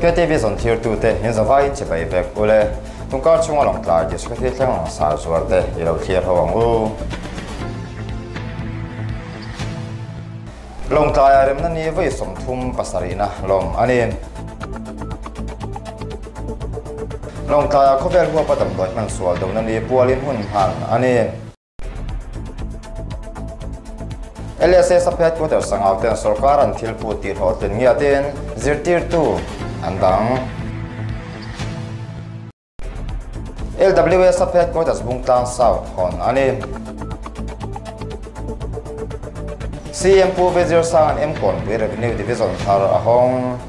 KTV zawn thirtute in zavaiin chibai vek ule. Tungkar chhunga Lawngtlai District a thil thleng ang sar zuar te i lo thlir ho ang u. Lawngtlaia remna ni vawi 37na lawm a ni. Lawngtlaia khawvel huapa damdawi hman sual dona ni pualin hun hman a ni. LSA Sub Headquarters Sangau ten sorkar an thil phut tih hlawhtlin ngiatin zirtirtu an dang. LWA Sub Headquarters Bungtlang South hawn a ni. CM Pu Vizir Sang an Mkawnpui Revenue Division thar a hawng.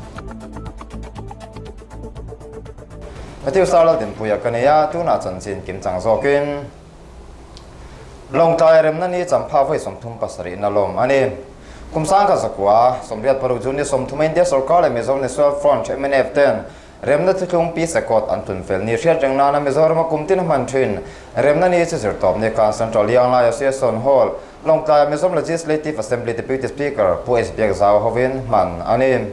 Matthew Sarlal Dinpuia ka nei a, tunah chanchin kimchang zawkin. Lawngtlai remna ni champha vawi 37 na lawm a ni. Kum 1986 June ni 30 India sorkar leh Mizo National Front, mnf, ten remna thuthlung Peace Accord an tunfel ni hriat reng nana Mizorama kum tin a hman thin remna ni chu zirtawp ni khan Central Lianglai Association Hall, Lawngtlaia Mizoram Legislative Assembly Deputy Speaker Pu S Biakzau hovin hman a ni.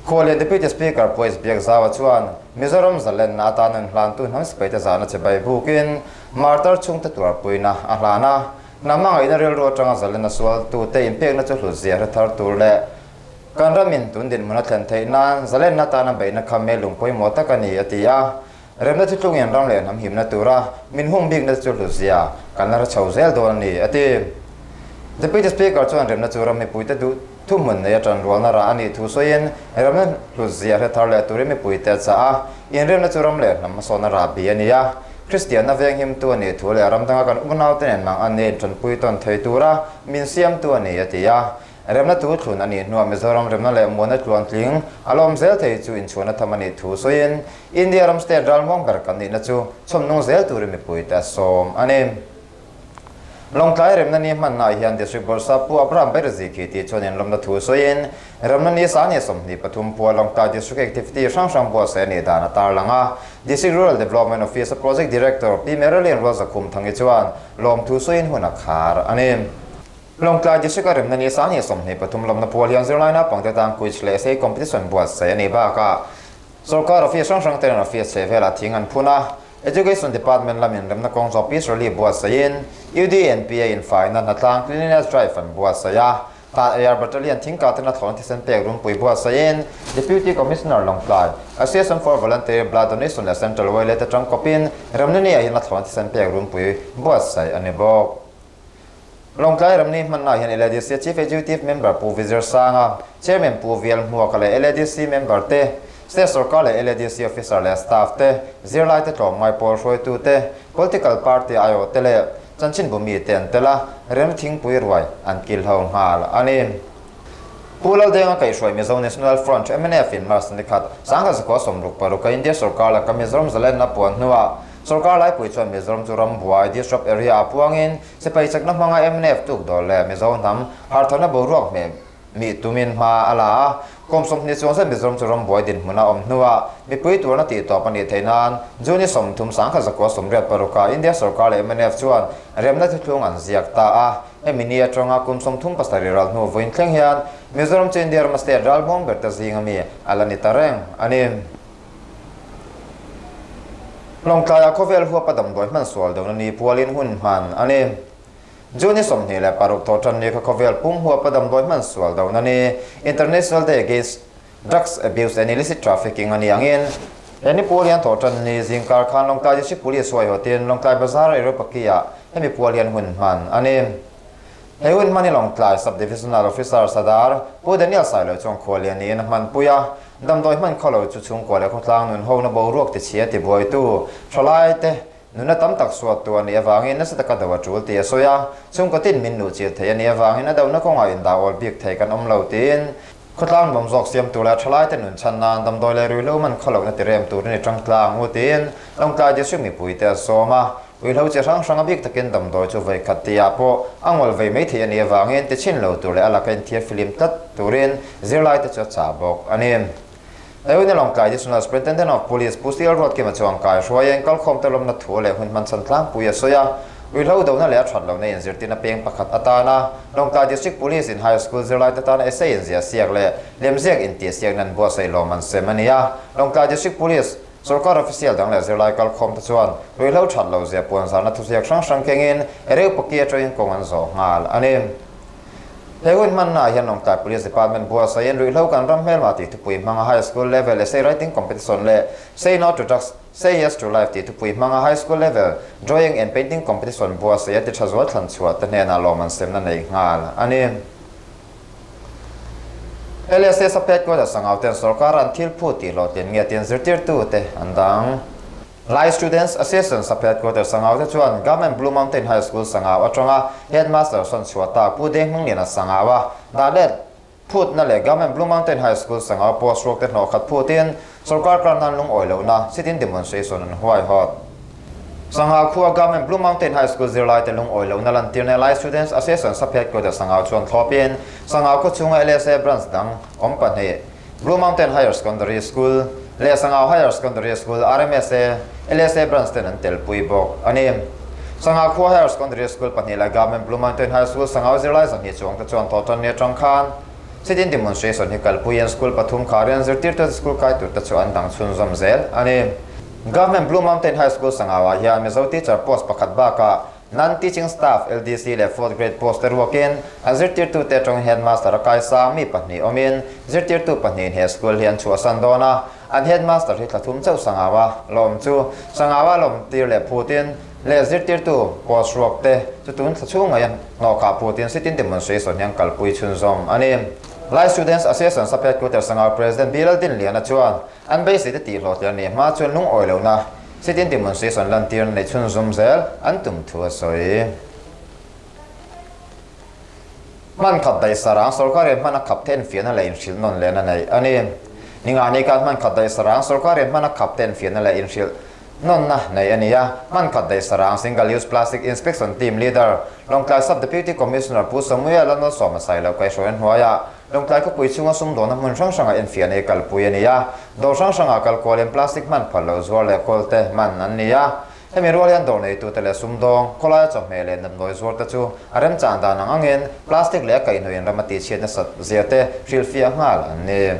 Khualian Deputy Speaker Pu S Biakzaua chuan Mizoram zalenna atan an hlantu hnam sipaite zahna che bai bukin martar chhungte tuarpuina a hlan a. Hnam a ngaihna rilru atanga zalenna sualtute inpekna chu hlutzia hre thar tur leh kan ramin tun dinhmun a thlen theih nan zalenna atana beihna kha mel lung pawimawh tak a ni a ti a. Remna thuthlungin ram leh hnam himna tura min hung bikna chu hlutzia kan la hre chho zel dawn a ni a ti. Deputy Speaker chuan remna chu ram mipuite duh Thuhmun nei atan rualna rah a nih thu sawiin remna hlutzia hre thar leh turin mipuite a chah a, inremna chu ram leh hnam hmasawnna rah bi a ni a, Kristianna venghimtu a nih thu leh ram danga kan unaute nen mang an nen tanpui tawn thei tura min siamtu a ni a ti a. Remna thu thlun a nih hnuah Mizoram remna leh muana tluantling a lawm zel thei chu inchhuahna tham a nih thu sawiin India ram state ralmuang ber kan nihna chu chhawmnung zel turin mipuite a sawm a ni. Lawngtlai remna ni hmannaah hian District Bawrhsap Pu Abraham Bairazi khi tih chuan inlawmna thu sawiin remna ni 23 pua Lawngtlai District Activity hrang hrang buatsaih a nih dan a tarlang a. District Rural Development Office a Project Director Pi Marilyn Rualzakhum Thangi chuan lawmthu sawiin hun a khar a ni. Lawngtlai District a remna ni 23 lawmna pual hian zirlai naupangte tan quiz leh essay competition buatsaih a nih bakah Sorkar office hrang hrang ten office chheh velah thing an phun a, Education Department lamin remna kawng zawh Peace Rally buatsaihin UDNPA infaina hnatlang Cleanliness Drive an buatsaih a, Tan AR Battalion thingkah tena thlawn thisen pek runpui buatsaihin Deputy Commissioner Lawngtlai, Association for Voluntary Blood Donation leh Central Waylet atang kawpin remna ni ah hian a thlawn thisen pek runpui buatsaih a ni bawk. Lawngtlai ramni hmannaah hian LADC Chief Executive Member Pu Vizir Sanga, Chairman Pu Vial Hmuaka leh LADC member te, State sorkar leh LADC officer leh staff te, zirlaite tlawmngai pawl hruaitu te, political party aiawh te leh chanchinbu mite an tel a, rem thingpui ruai an kilho nghal a ni. Pu Laldenga kaihhruai Mizo National Front, mnf, in March ni khat, 1966 a India sorkar laka Mizoram zalenna puan hnuah Sorkar laipui chuan Mizoram chu ram buai, disrupt area, ah puangin sipai chakna hmanga mnf tuk dawr leh Mizo hnam harthawhna boruak hmeh mih tumin hma a la a. Kum 20 chuang zet Mizoram chu ram buai dinhmun a awm hnuah mipui turna tih tawp a nih theih nan June 30 1986 ah India sorkar leh mnf chuan remna thuthlung an ziak ta a. Hemi ni atanga kum 37 ral hnu vawiin thleng hian Mizoram chu India rama state ralmuang ber te zinga mi a la ni ta reng a ni. Lawngtlaiah khawvel huapa damdawi hman sual deuhna ni pualin hun hman a ni. June 26 thawhtan ni kha khawvel pum huapa damdawi hman sual deuhna ni, International Day Against Drugs Abuse and Illicit Trafficking a ni angin, he ni pual hian thawhtan ni zingkar khan Lawngtlai District Police huaihawtin Lawngtlai Bazar Eropaki-ah hemi pual hian hun hman a ni. He hun hman hi Lawngtlai Sub-Divisional Officer Sadar Pu Daniel Sailo chuan khuallian niin a hmanpui a. Damdawi hman khaw lo chu chhungkua leh khawtlang nun hona boruak tichhia tibuaitu thalaite nuna tam tak suattu a nih avangin nasa taka do a tul tih a sawi a. Chhungkaw tin min luh chilh thei a nih avangin a dohna kawngah indah awl bik thei kan awm lo tiin khawtlang bawm zawk siam tur leh thalaite nun chhan nan damdawi leh ruihhlo man khaw lohna tirem turin i tang tlang u tiin Lawngtlai District mipuite a sawm a. Ruihhlo chi hrang hrang a bik takin damdawi chu vawi khat tihah pawh a ngawl vei mai thei a nih avangin ti chhin lo tur leh a laka inthiar filim tlat turin zirlaite chu a chah bawk a ni. Euna Lawngtlai Additional Superintendent of Police Pu Sial Ruatkima chuan kaihruaiin kalkhawmte lawmna thu leh hun hman chhan tlangpui a sawi a. Ruihhlo dona leh a that lohna inzirtirna peng pakhat atana Lawngtlai District Police in Higher School zirlaite tana essay inziah siak leh lemziak intihsiakna an buatsaih lawm an sem a ni a. Lawngtlai District Police Sorkar official dang leh zirlai kalkhawm te chuan ruihhlo that lo zia puanzarna thuziak hrang hrang kengin ereu paki atangin kawng an zawh nghal a ni. He hun hmannaah hian Lawngtlai Police Department buatsaihin ruihhlo kan ram hmelma tih thupui hmanga High School Level Essay Writing Competition leh Say No to Drugs, Say Yes to Life tih thupui hmanga High School Level Drawing and Painting Competition buatsaih a ti tha zual thlan chhuah te hnenah lawm an semna nei nghal a ni. LSA Saphet Kuala Sangau ten sorkar an thil phut tih hlawhtlin nge tin zirtirtu te an dang. Lai Students Association Saphet Quarter Sangau te chuan Government Blue Mountain High School Sangau atanga Headmaster sawn chhuah tak Pu Denghmungliana Sangau a dah let phutna leh Government Blue Mountain High School Sangau post ruak te hnawh khat phutin sorkar kar nan lungawi lohna sit-in demonstration an huaihawt. Sangha khua Government Blue Mountain High School zirlaite lungawi lohna lantirna Lai Students Association Saphet Quarter Sangau chuan thlawpin Sangau khaw chhunga LSA branch dang awm pahnih Blue Mountain Higher Secondary School leh Sangau Higher Secondary School RMSA LSA branch ten an telpui bawk a ni. Sangau khua Higher Secondary School pahnih leh Government Blue Mountain High School Sangau zirlai 200 chuang te chuan thawhtan ni atang khan sit-in demonstration hi kalpuiin school pathum kharian zirtirtu school kai tur te chu an dang chhunzawm zel a ni. Government Blue Mountain High School Sangau-ah hian Mizo teacher post pakhat bakah non-teaching staff LDC leh fourth grade post te ruakin an zirtirtute atangin headmaster a kaisang mi pahnih awmin zirtirtu pahnihin he school hi an chhuahsan dawn a, an headmaster hi thla thum chauh Sangau-a lawm chu Sangau-a lawmtir leh phutin leh zirtirtu post ruak te chu tun thla chhung mai a hnawhkhah phutin sit-in demonstration hi an kalpui chhunzawm a ni. Lai Students Association Saphet Quarter Sangau President Bilal Dinliana chuan An beisei te tih hlawhtling a nih hma chuan lungawi lohna sit-in demonstration lantir neih chhunzawm zel an tum thu a sawi. Hman khat daih sarang sorkarin hman a khap te enfiahna leh inhrilh nawn lehna neih a ni. Ningani khan hman khat daih sarang sorkarin hman a khap te enfiahna leh inhrilh nawnna neih a ni a. Hman khat daih sarang Single Use Plastic Inspection Team Leader Lawngtlai Sub Deputy Commissioner Pu Samuel Lalmalsawma Sailo kaihhruaina hnuaiah Lawngtlai khawpui chhunga sumdawnna hmun hrang hrangah enfiahna hi kalpui a ni a, dawr hrang hrangah kal kualin plastic hman phal loh zuar leh kawl te hman an ni a. Hemi rual hian dawr neitute leh sumdawng, khawlaia chawhmeh leh natnawi zuar te chu a remchang dan ang angin plastic leh a kaihhnawih in ram a tihchhiat nasat zia te hrilhfiah nghal an ni.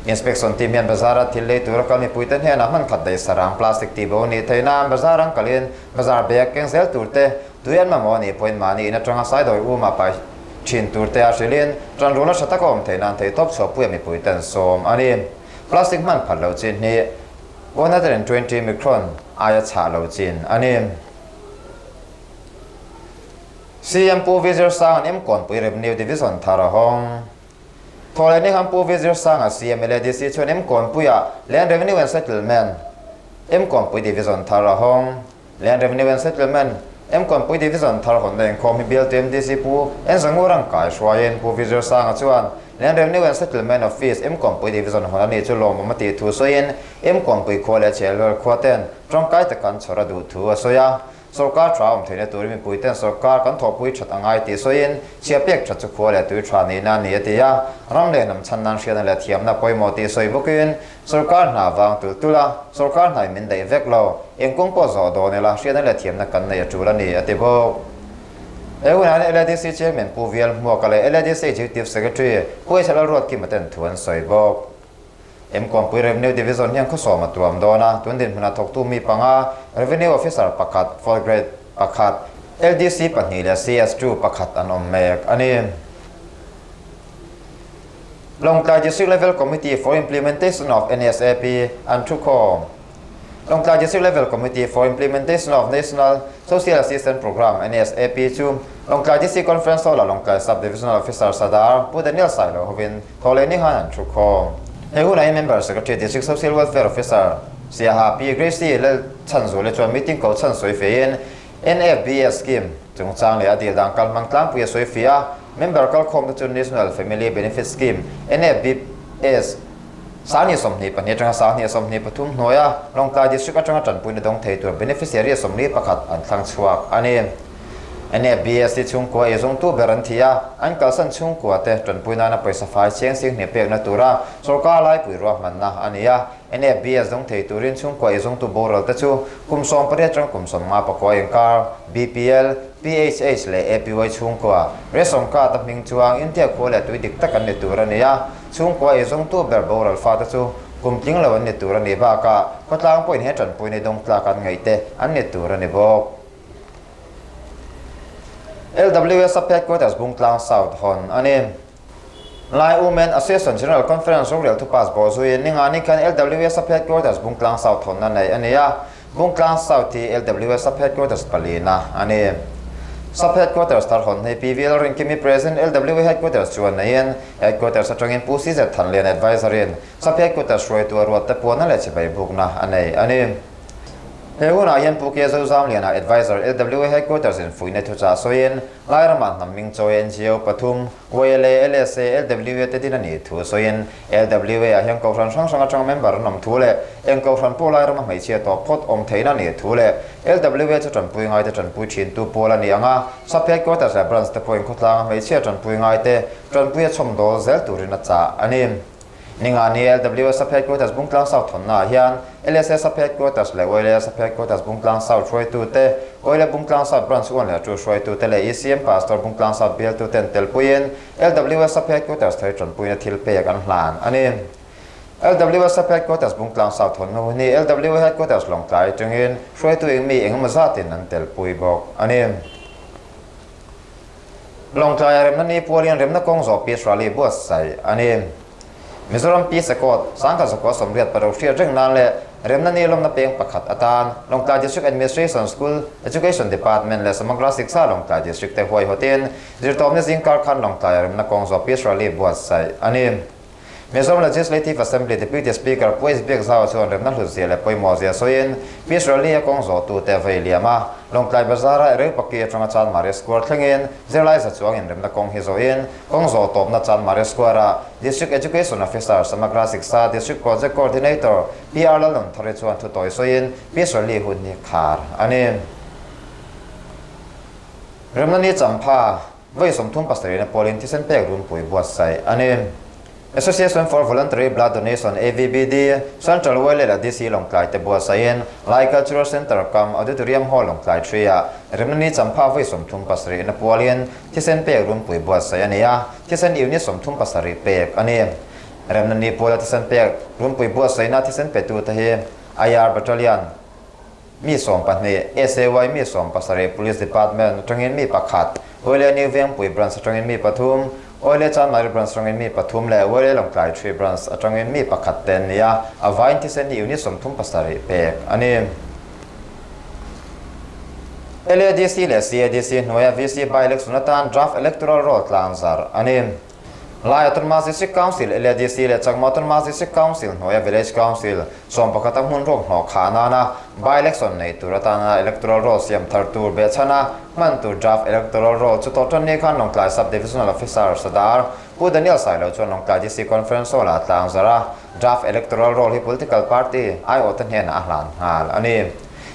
Inspection team hian bazar a thil lei tura kal mipuite hnenah hman khat daih sarang plastic tih bo nih theih nan bazar an kalin bazar bag keng zel tur te tui an mamawh a nih pawhin mahni in atanga saidawi umah pai Thin tur te a hrilhin tanrualna tha taka awm theih nan theihtawp chhuahpuia mipui ten sawm a ni. Plastic hman phat loh chin hi 120 micron aia chhah lo chin a ni. CM Pu Vizir Sanga'n Imkawnpui Revenue Division thar a hawng. Thawhlehni Pu Vizir Sanga CM LADC chuan Imkawnpuia Land Revenue and Settlement Imkawnpui Division thar a hawng. Land Revenue and Settlement, Mkawnpui Division thar hawnna inkhawm hi bialtu MDC Pu N Zangurang kai hruaiin Pu Vijay Sanga chuan Land Revenue and Settlement Office, Mkawnpui Division hawn a nih chu lawmawm a tih thu sawiin Mkawnpui khua leh chhelvel khua ten tawngkai taka an chhawr a duh thu a sawi a. Sorkar tha awm theihna turin mipui ten sorkar kan thawhpui that a ngai tih sawiin chhia pek that chu khua leh tui tha nihna a ni a ti a. Ram leh hnam chhan nan hriatna leh thiamna pawimawh tih sawi bawkin Sorkar hna vang tulh tulh a, sorkar hnaih min daih vek lo. Eng kawng pawh zawh dawn ila, hriatna leh thiamna kan nei a tul a ni, a ti bawk. He hunah hian LADC Chairman Pu Vial Hmuaka leh LADC Executive Secretary Pu H Lalruat Kima ten thu an sawi bawk. Mkawnpui Revenue Division hian khawsawm a tuam dawn a, tun dinhmunah thawktu mi panga, Revenue Officer pakhat, Fourth Grade pakhat, LDC pahnih leh CS2 pakhat an awm mek a ni. Lawngtlai District Level Committee for Implementation of NSAP an thu khawm. Lawngtlai District Level Committee for Implementation of National Social Assistance Programme, NSAP, chu Lawngtlai District Conference Hall-ah Lawngtlai Sub-Divisional Officer Sadar Pu Daniel Sailo hovin thawhleh ni khan an thu khawm. He hunah hian Member Secretary District Social Welfare Officer Siaha Pi Gracie Lalchhanzule chuan meeting ko chhan sawi feiin NFBS scheme chungchang leh a dil dan kal hmang tlangpui a sawi fih a, member kalkhawmte chu National Family Benefit Scheme, NFBS, 2022 atanga 2023 hnuaia Lawngtlai District atanga tanpuina dawng thei tur beneficiary 41 an thlang chhuak a ni. NABS hi chhungkua eizawngtu ber an thi a, an kalsan chhungkua te tanpui nana pawisa fai cheng sing hnih pekna tura sorkar laipui ruahmanna a ni a. NABS dawng thei turin chhungkua eizawngtu boral te chu kum 18 atang kum 50 inkar, BPL, PHH leh APY chhungkua, ration card a hming chuang India khua leh tui dik tak an ni tur a ni a. Chhungkua eizawngtu ber boral fate chu kum tling lo an ni tur a nih bakah khawtlang pawhin he tanpuina dawng tlak an ngaih te an ni tur a ni bawk. LWS Sub Headquarters Bungtlang South hawn a ni. Lai Women Association General Conference rorel thu pass bawh zuiin ningani khan LWS Sub Headquarters Bungtlang South hawnna neih a ni a. Bungtlang South hi LWS Sub Headquarters palina a ni. Sub Headquarters thar hawn hi PVL Rinkimi President LWA Headquarters chuan neiin Headquarters atangin Pu CZ Thanlian Adviser in Sub Headquarters hruaitu a ruat te puana leh chibai bukna a nei a ni. He hunah hian Pu Kia Zozamliana Adviser LWA Headquarters in fuihna thuchah sawiin Lairamah hnam ming chawi NGO pathum, YLA, LSA, LWA te din a nih thu sawiin LWA ah hian Kohhran hrang hrang atanga member an awm thu leh eng Kohhran pawh Lairama hmeichhia tawh phawt awm theihna a nih thu leh LWA chu tanpui ngaite tanpui thintu pawl a ni ang a, Sub Headquarters leh Branch te pawhin khawtlanga hmeichhia tanpui ngaite tanpui a chhawm dawl zel turin a chah a ni. Ningani LWA Sub Headquarters Bungtlang South thawnnaah hian LSA Sub Headquarters leh YLA Sub Headquarters Bungtlang South hruaitute, YLA Bungtlang South Branch uan leh tu hruaitute leh ECM Pastor Bungtlang South bialtuten telpuiin LWA Sub Headquarters thei tanpuina thil pek an hlan a ni. LWA Sub Headquarters Bungtlang South thawn hnu hi LWA Headquarters Lawngtlai atangin hruaitu eng mi engemaw zatin an telpui bawk a ni. Lawngtlaia remna ni pualin remna kawng zawh Peace Rally buatsaih a ni. Mizoram Peace Accord, 1986 hriat reng nan leh remna ni lawmna peng pakhat atan Lawngtlai District Administration School Education Department leh Samagra Shiksha Lawngtlai District te huaihawtin zirtawpna zingkar khan Lawngtlaia remna kawng zawh Peace Rally buatsaih a ni. Mizoram Legislative Assembly Deputy Speaker Pu Hbiak Zau chuan remna hlutzia leh pawimawhzia sawiin Peace Rally-a kawng zawhtute a vei liam a. Lawngtlai Bazar-a Ereupaki atanga Chanmari Square thlengin zirlai za chuangin remna kawng hi zawhin kawng zawh tawpna Chanmari Square-a District Education Officer Samagra Shiksha District Project Coordinator PR Lalnunthari chuan thu tawi sawiin Peace Rally hun hi khar a ni. Remna ni champha Vawi 37 na pawlin thisen pek runpui buatsaih a ni. Association for Voluntary Blood Donation, AVBD, Central YLA leh DC Lawngtlai te buatsaihin Lai Cultural Centre kam Auditorium Hall Lawngtlai Tree-ah Remna Ni champha vawi 37 na pualin thisen pek runpui buatsaih a ni a, thisen unit 37 pek a ni. Remna Ni puala thisen pek runpui buatsaihna thisen petute hi IR Battalion, Mi 12, SAY mi 70, Police Department atangin mi pakhat, Oile New Vengpui Branch atangin mi pathum, Oile Chanmari Branch atangin mi pathum leh Oile Lawngtlai Tree Branch atangin mi pakhat te an ni a, a vaiin thisen hi unit 37 pek a ni. LADC leh CADC hnuaia VC by-election atan Draft Electoral Roll tlang zar a ni. Lai Autonomous District Council, LADC, leh Chakma Autonomous District Council hnuaia Village Council 11 a hmun ruak hnawh khah nana by-election nei tur atana electoral roll siam thar tur behchhana hman tur draft electoral roll chu tawh tan ni khan Lawngtlai Sub-Divisional Officer Sadar Pu Daniel Sailo chuan Lawngtlai DC Conference Hall ah tlang zar a, draft electoral roll hi political party aiawhte hnenah a hlan nghal a ni.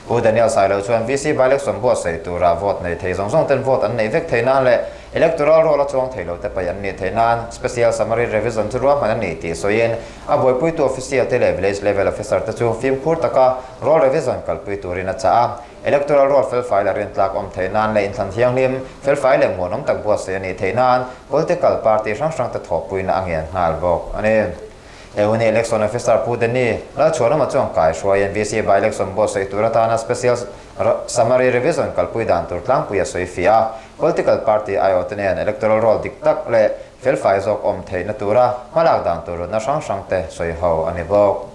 Pu Daniel Sailo chuan VC by-election buatsaih tura vote nei thei zawng zawng ten vote an neih vek theih nan leh electoral roll a chuang thei lo te paih an nih theih nan special summary revision chu ruahman a nih tih sawiin a buaipuitu official te leh village level officer te chu fimkhur taka roll revision kalpui turin a chah a. Electoral roll felfai leh rintlak awm theih nan leh inthlan thianghlim felfai leh muanawm tak buatsaih a nih theih nan political party hrang hrang te thawhpuina a ngen nghal bawk a ni. Euni Election Officer Pu Danny Lalchhuanawma chuan kaihruaiin VC by-election buatsaih tur atana Special Summary Revision kalpui dan tur tlangpui a sawi fiah a. Political party aiawhte nen electoral roll dik tak leh felfai zawk awm theihna tura hmalak dan tur rutna hrang hrangte sawi ho a ni bawk.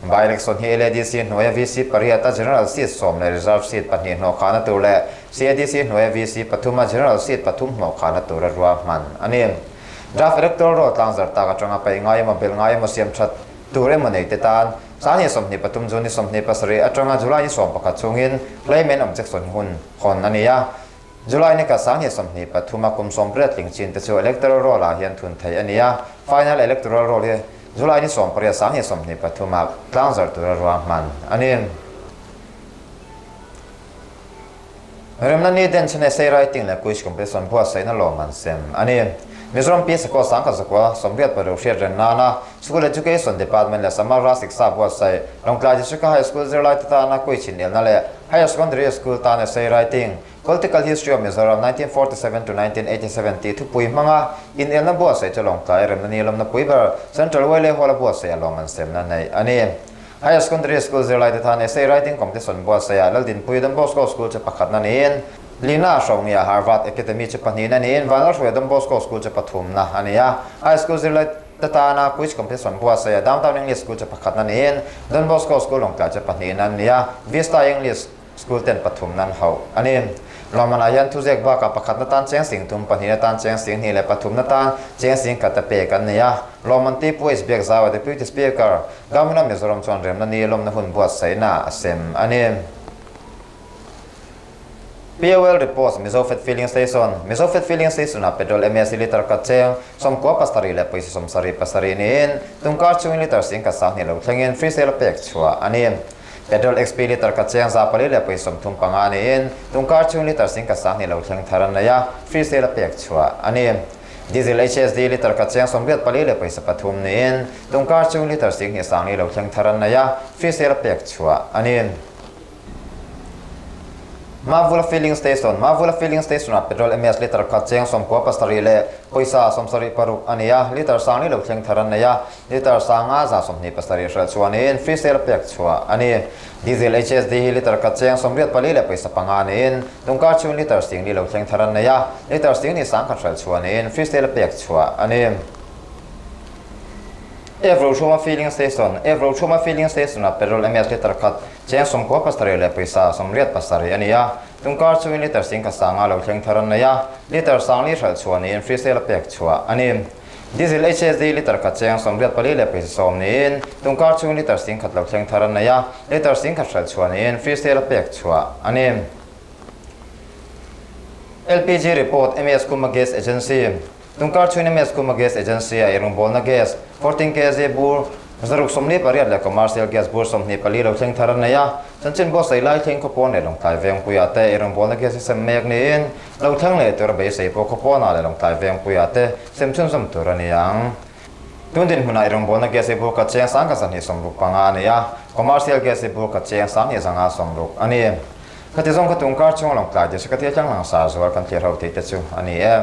By-election hi LADC hnuaia VC pariata General Seat 10 leh Reserve Seat pahnih hnawhkhahna tur leh CADC hnuaia VC pathuma General Seat pathum hnawhkhahna tura ruahman a ni. Draft Electoral Roll tlangzar tak atanga paih ngai emaw belh ngai emaw siam that tur emaw nei te tan 23 June ni 27 atanga July ni 11 chungin claim and objection hun hawn a ni a. July ni ka 23 a kum 18 tling chin te chu Electoral Roll ah hian thun theih a ni a. Final Electoral Roll hi July ni 18 23 ah tlangzar tura ruahman a ni. Remna Ni denchhen essay writing leh quiz competition buatsaihna lawmman sem a ni. Mizoram Peace Accord 1986 hriat reng nana School Education Department leh Samagra Shiksha buatsaih Lawngtlai District High School zirlaite tana quiz inelna leh Higher Secondary School tan essay writing Political History of Mizoram 1947 to 1987 tih thupui hmanga inelna buatsaih chu Lawngtlai Remna Ni lawmna pui ber Central YLA Hall a buatsaih a lawmman semna neih a ni. Higher Secondary School zirlaite tan essay writing competition buatsaihah Laldinpui Don Bosco School chu pakhatna niin, Lina Hrawngia Harvard Academy chu pahnihna niin, Vanlalhruaia Don Bosco School chu pathumna a ni a. High School zirlaite tana quiz competition buatsaihah Downtown English School chu pakhatna niin, Don Bosco School Lawngtlai chu pahnihna an ni a, Vista English School ten pathumna an hauh a ni. Lawmmanah hian thuziak bakah pakhatna tan cheng sing thum, pahnihna tan cheng sing hnih leh pathumna tan cheng sing khat a pek an ni a. Lawmman Tipu H. Biakzaua Deputy Speaker, Governor Mizoram chuan remna ni lawmna hun buatsaihna a sem a ni. POL Reports, Mizofed Filling Station, Mizofed Filling Station-ah petrol MSC litre khat cheng 97 leh pawisa 77 niin tungkar chungin litre 10,2 lo thlengin free sale a pek chhuah a ni. Petrol XP litre khat cheng 400 leh pawisa 35 niin tungkar chhung litre 10,2 lo thleng thar an nei a, free sale a pek chhuah a ni. Diesel HSD litre khat cheng 84 leh pawisa 3 niin tungkar chhung litre 10,2 lo thleng thar an nei a, free sale a pek chhuah a ni. Mavula Filling Station, Mavula Filling Station-ah petrol MS litre khat cheng 97 leh pawisa 76 a ni a, litre 10,000 lo thleng thar an nei a, litre 527 hralh chuanin free sale pek chhuah a ni. Diesel HSD hi litre khat cheng 84 leh pawisa 5 niin tungkar chhung litre 10,000 lo thleng thar an nei a, litre 10,100 hralh chuanin free sale pek chhuah a ni. Evro Thuma Filling Station, Evro Thuma Filling Station-ah petrol MS litre khat cheng 97 leh pawisa 87 a ni a, tungkar chungin litre 10,5 lo thleng thar an nei a, litre 4,000 hralh chhuah niin free sale a pek chhuah a ni. Diesel HSD litre khat cheng 84 leh pawisa 10 niin tungkar chungin litre 10,000 lo thleng thar an nei a, litre 10,000 hralh chhuah niin free sale a pek chhuah a ni. LPG Report, MS Kuma Gas Agency. Tungkar chhungin MS Kuma Gas Agency a irawngbawlna gas, 14 kg bur, 648 leh commercial gas bur 24 lo thleng thar a nei a. Chanchin buatsaih lai thleng khawpawn leh Lawngtlai Vengpuiah te irawngbawlna gas hi sem mek niin lo thleng leh tur a beisei pawh khawpawnah leh Lawngtlai Vengpuiah te sem chhunzawm tur a ni ang. Tun dinhmunah irawngbawlna gas hi bur khat cheng 1265 a ni a, commercial gas hi bur khat cheng 1260 a ni. Khati zawng kha tungkar chhunga Lawngtlai district a thil tlang langsar zual kan thlir ho tih te chu a ni e.